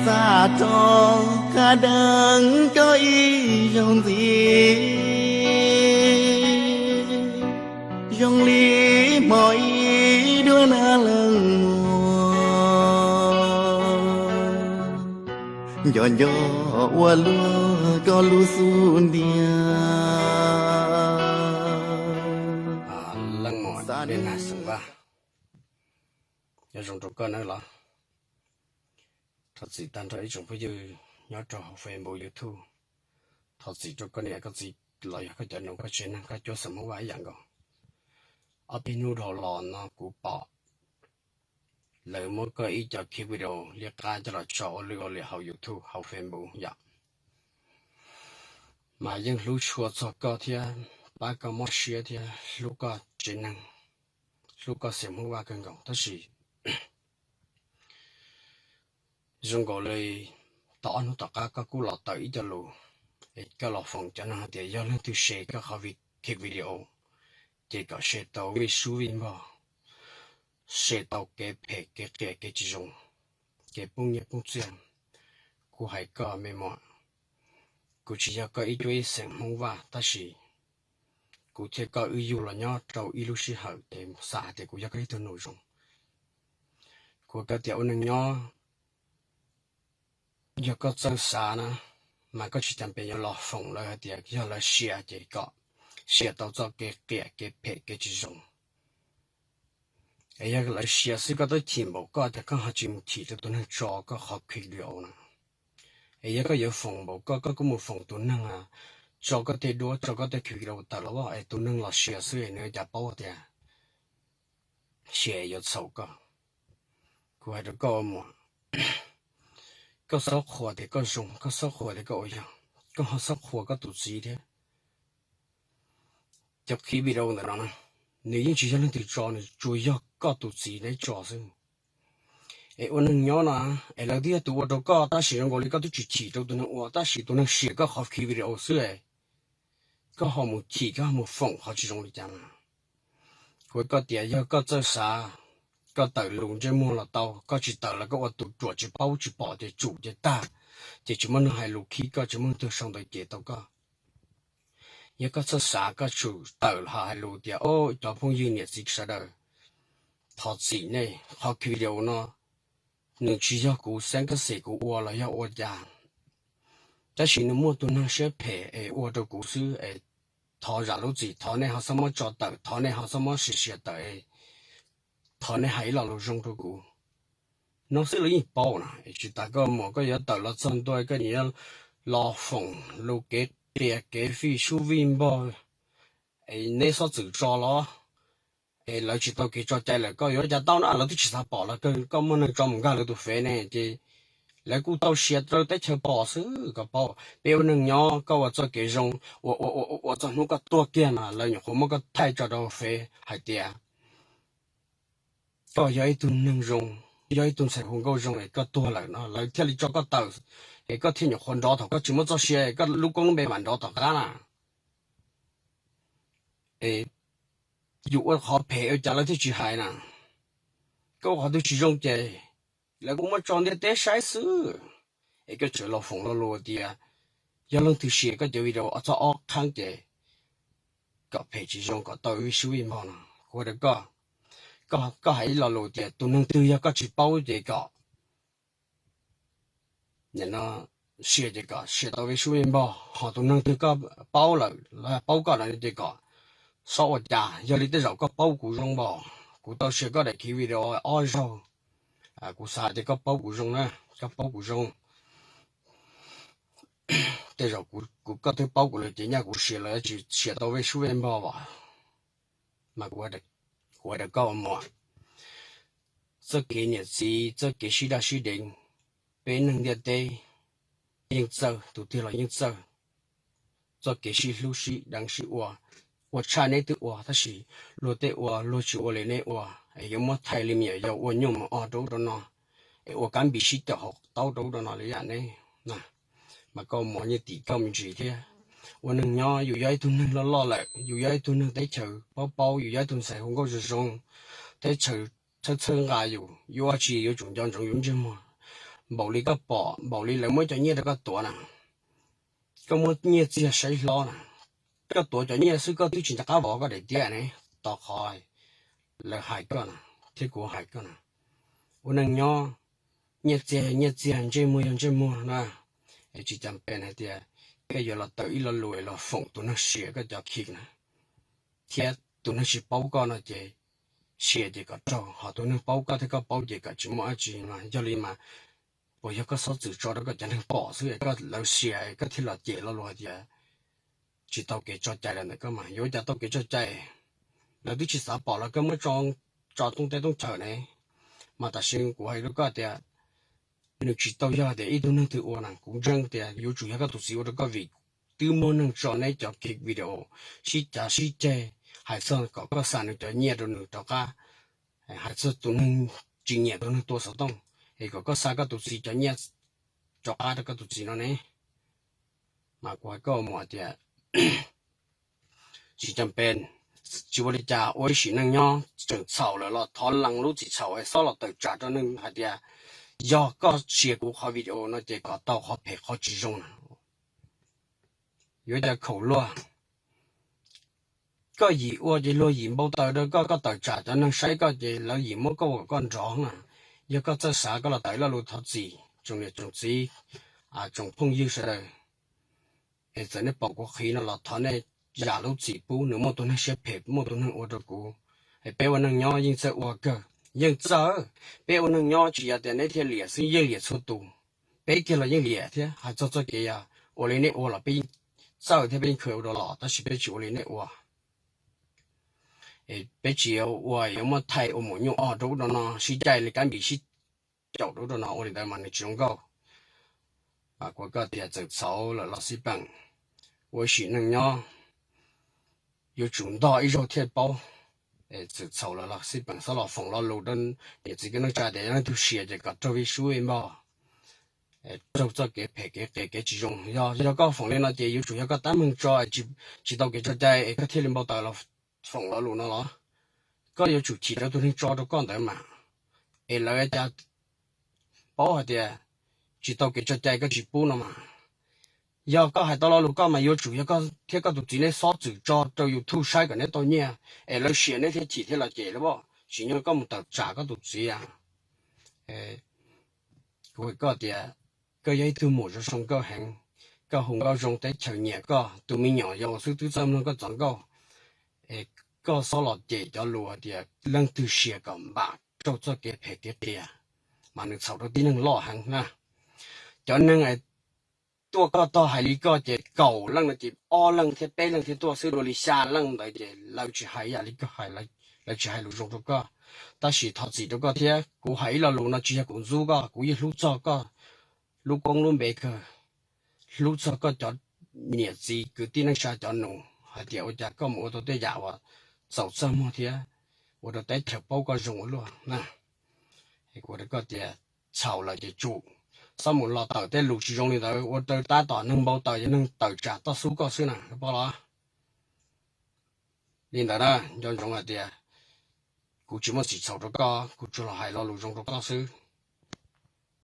Xa rau qab deev koj ib zaug ntxiv, zoo li hmo ib duab na leej muam, nco nco ua luaj koj lub xub ntiag. Leej muam Dej Nag Xeem Vaj, nyob zoo rau koj nawb los. Thov txim tag nrho ib tsoom phooj ywg nyob rau hauv Facebook, YouTube. Thov txim rau koj niam koj txiv los yog koj cov nus koj tsev neeg koj cuab xeem Hmoob Vaj ib yam nkaus. Ob peb hnub dhau los no kuv pom lawv muab koj ib co clip video liab qab coj los tso ua lwj ua liam hauv YouTube hauv Facebook yom. Mas yeej hlub tshua txog koj thiab pab koj mob siab thiab hlub koj tsev neeg, hlub koj xeem Hmoob Vaj kawg nkaus tab sis zoo nkaus li tau ob hnub tom qab koj kuj los tawm ib co lus, es koj los foom cov neeg hais tias yog leej twg share koj qhov clip video ces kom share tau vij sub vij npog, share tau kev phem kev qias kev tsis zoo, kev poob nyiaj poob txiaj. Kuv hais koj me muam, kuv tsis yog koj ib cuab ib xeem Hmoob Vaj tab sis kuv thiab koj wb yug los nyob rau ib lub sij hawm ces xav hais tias kuv yog koj ib tug nus zoo. Kuv hais koj tias ua neeg nyob yog koj txawj xav na, mas koj tsis tas pes yuav los foom lawv hais tias yog lawv share ces kom share tau txoj kev qias kev phem kev tsis zoo. Es yog lawv share xwb koj twb chim npaum koj tias koj ho tsis mus chim rau tus neeg tso koj qhov clip video na. Es yog koj yuav foom npaum koj, koj kuj mus foom tus neeg tso koj tej duab tso koj tej clip video tawm los es tus neeg los share xwb es nws cas paub tias share yuav txhaum koj. Kuv hais rau koj muam, koj xob qhuas tias koj zoo, koj xob qhuas tias koj ua yog, koj ho xob qhuas koj tus txiv thiab. Cov clip video ntawm no na, nws yeej tsis yog leej twg tso, nws tsuas yog koj tus txiv neb tso xwb. Es ua neeg nyob no, es lawv twb yog tus ua rau koj tab sis zoo nkaus li koj twb tsis chim rau tus neeg ua tab sis tus neeg share koj qhov clip video xwb es koj ho mus chim koj ho mus foom qhov tsis zoo li cas mas. Kuv hais koj tias yog koj txawj xav, koj tawm lus ntsej muag los tau, koj tsis tawm los koj ua tus ruam tsis paub tsis pom ces tsum ces tag, ces tsis muaj neeg hais lus khib koj, tsis muaj neeg tuag sau ntawv cem tau koj. Yog koj txawj xav koj tsum tawm los hais lus tias o, cov phooj ywg niam txiv sawv daws, thov txim nej, qhov clip video no nws tsis yog kuv xeeb kab xes kuv ua los yog ua cas, tab sis nws muaj tus neeg siab phem es ua rau kuv xwb es thov zam lub txim, thov nej ho xob muab tso tawm, thov nej ho xob muab share share tawm, thov nej hais ib lo lus zoo rau kuv. No xwb lawv yeej paub na, tsis tas koj muam koj yuav tawm los txog ntua koj nim yuav los foom lus kev qias kev vij sub vij npog, es neb xob txwm tso los, es lawv tsis tau kev tso cai lawm koj yuav ua cas tau na, lawv twb tsis xav pom los kawg, koj muaj neeg tso mus nkag lawv tus fev ne ces lawv kuj tau share rau teb chaws pom xwb. Koj paub peb ua neeg nyob koj ua txoj kev zoo, ua ua ua txog hnub koj tuag kiag mas lawv nyuam qhuav muab koj thaij tso rau fev hais tias koj yog ib tug neeg zoo, yog ib tug ntxhais hu nkauj zoo es koj tuag lawm no lawv thiaj li tso koj tawm, es koj thiaj nyuam qhuav nrov thaum koj tsis muaj txoj sia, koj lub koob lub npe mam nrov tom qab na. Es yus ua qhov phem ua cas lawv thiaj tsis hais na, koj ua qhov twg tsis zoo ces lawv kuj muab tso ntiaj teb saib xwb. Es koj tseem los foom lo lus tias yog leej twg share koj cov video txog ob qhaab ces kom phem tsis zoo kom tau vij sub vij npog no. Kuv hais rau koj, koj hais ib lo lus tias tus neeg twg yog koj tsis paub ces kom share ces kom share tau vij sub vij npog, ho tus neeg twg koj paub lawm los paub koj no ces kom xob ua cas. Yog li tej zaum koj paub kuv zoo npaum, kuv tau share koj daim khiv video ob zaug, kuv xav tias koj paub kuv zoo na, koj paub kuv zoo. Tej zaum kuv, koj twb paub kuv lawm ces nyaj kuv share los tsis share tau vij sub vij npog as. Mas kuv hais rau koj muam, txoj kev niam txiv txoj kev sib daj sib deev, peb neeg ntiaj teb yeej txawj, tus twg los yeej txawj. Txoj kev sib hlub sib deev sib ua, ua tshaj neb twb ua tab sis luag tej ua luag tsis ua li neb ua, es yuav muab thaij li me nyuam yaus ua nyuj mus o rau ub rau no, es ua kab npis sib caum hauv taub rau ub rau no li yam neb. Mas koj muam yeej tim koj me ntsis thiab. Ua neeg nyob yus yog ib tug neeg loj loj lawm, yus yog ib tug neeg teb chaws paub paub, yus yog ib tug ntxhais hu nkauj zoo zoo, teb chaws txhawb txhawb nqa yus, yuav ua tsi yuav tsum nco ntsoov yus ntsej muag. npaum li koj pom, npaum li lawv muab cov nyiaj rau koj tuav na, koj muab nyiaj txiag saib hlob na, koj tuav cov nyiaj xwb koj twb tsis nco qab vov koj daim tiab ne, tos qhov lawv hais koj na, thiab kuv hais koj na. Ua neej nyob, nyiaj txiag nyiaj txiag, ntsej muag yog ntsej muag na, es tsis cam pes hais tias koj yuav los tawm ib lo lus es los foom tus neeg sia koj cov khiv na, thiab tus neeg tsis paub koj no ces sia ces kom raug, ho tus neeg paub koj thiab koj paub ces kom tsis muaj dab tsi mas. Yog li mas puas yog koj xob txwm tso rau koj cov neeg pom xwb es koj, lawv sia es koj thiaj los cem lo lus hais tias tsis tau kev tso cai los ntawm koj mas? Yuav ua cas tau kev tso cai? Lawv twb tsis xav pom los koj muab tso, tso tooj teb tooj chaw ne. Mas tam sim kuv hais rau koj tias nws tsis tau yog tias ib tug neeg twg ua na, kuv ntseeg tias yuav tsum yog koj tus txiv ua rau koj vim twb muaj neeg tso neb cov kiv video sib cav sib ceg, hais txog kom koj xa nws cov nyiaj rau nws rov qab, hais txog tus neeg tsis nyiam tus neeg tua xov tooj, es kom koj xa koj tus txiv cov nyiaj rov qab rau koj tus txiv no ne. Mas kuv hais koj mus hais tias tsis cam pes, tsis ua li cas, ua ib sim neej nyob tseem txhaum lawm los thov lees lub txim txhaum es xob los tawm tsam rau neeg hais tias yog koj sia kuv qhov video no ces kom tau qhov phem qhov tsis zoo na. Yuav cov khaum luag, koj yim ua ces luag yim npau taws rau koj, koj tawm tsam cov neeg saib koj ces lawv yim muab koj ua kom koj nrov na. Yog koj txawj xav koj los tawm ib lo lus thov txim tsoom niam tsoom txiv, tsoom phooj ywg sawv daws, es txawm nej pom kuv qhib no los thov nej zam lub txim pub, nws muaj tus neeg siab phem, muaj tus neeg ua rau kuv. Es peb ua neeg nyob yeej txawj ua kawg, yeej txawj. Peb ua neeg nyob tsis yog tias neb thiaj liam xwb, yeej liam txhua tus. Peb kiag los yeej liam thiab. Hais txog txoj kev yog ua li nej ua los peb txawj thiab peb yeej khaws ua dua los, tab sis peb tsis ua li nej ua. Peb tsis ua yuav muab thaij ua maum nyuj o rau ub rau no, sib caij li kab npis sib caum rau ub rau no, ua li ntawd mas nws tsis zoo nkauj. Kuv hais koj tias txawm txhaum lawm los xij peem, ua ib sim neej nyob yuav tsum ntog ib zaug thiaj paub. Txawm txhaum lawm los xij peem, xob los foom lo lus rau niam txiv kwv tij neej tsa tias yog leej twg sia ces kom raug vij sub vij npog, raug txoj kev phem kev qias kev tsis zoo. Yog, yog koj foom li no ces yuav tsum yog koj tab meeg tso, tsis tau kev tso cai es koj thiaj li npau taws los foom lo lus no los? Koj yuav tsum chim rau tus neeg tso rau koj ntawd mas, es lawv cas paub hais tias tsis tau kev tso cai koj tsis pub no mas. Yog koj hais tau lo lus koj mas yuav tsum yog koj thiab koj tus txiv neb xob txwm tso rau YouTube saib kom neb tau nyiaj, es lawv sia neb thiaj chim thiab los cem lawv, tsis nyog koj mus tawm tsam koj tus txiv. Kuv hais koj tias koj yog ib tug muam zoo zoo nkauj heev, koj hu nkauj zoo teb chaws nyiam koj, tus me nyuam yaus xwb twb txawj mloog koj txoj nkauj, es koj xob los cem cov lus hais tias leej twg sia kom npam raug txoj kev phem kev qias, mas nws txhaum rau tib neeg loj heev na. Cov neeg tuaj koj tog hais li koj ces kaum leej no ces ob leeg thiab peb leeg thiaj tuaj xwb, dua li xya leej ntawd ces lawv tsis hais ib yam li koj hais, lawv tsis hais lus zoo rau koj. Tab sis thov txim rau koj thiab, kuv hais ib lo lus no tsis yog kuv ntxub koj, kuv yeej hlub txog koj lub koob lub npe kawg, hlub txog koj cov niam txiv kwv tij neej tsa cov nus hais tias ua cas koj mus ua tau tej yam uas txaus txaj muag thiab ua rau teb chaws paub koj zoo ua luaj na. Kuv hais rau koj tias txhaum lawm ces tsum, xob mus los tawm tej lus tsis zoo li ntawd ua rau tab tom neeg npau taws, yog neeg tawm tsam toj xub koj xwb na, pom los? Li ntawd na, nco ntsoov hais tias kuv tsis muaj txim txhaum rau koj, kuv tsuas los hais lo lus zoo rau koj xwb.